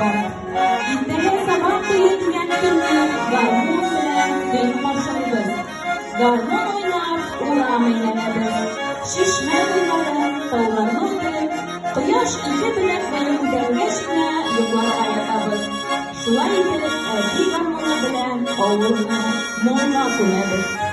бар. Иртәгә Сабан туе дигән көнне гармун белән көн каршылыйбыз. Гармун уйнап, урам әйләнәбез. Чишмә буйларын, тауларны үтеп, кояш ике беләк буе күтәрелгәч кенә йокларга ятабыз. Шулай итеп, әти гармуны белән авылны моңга күмәбез.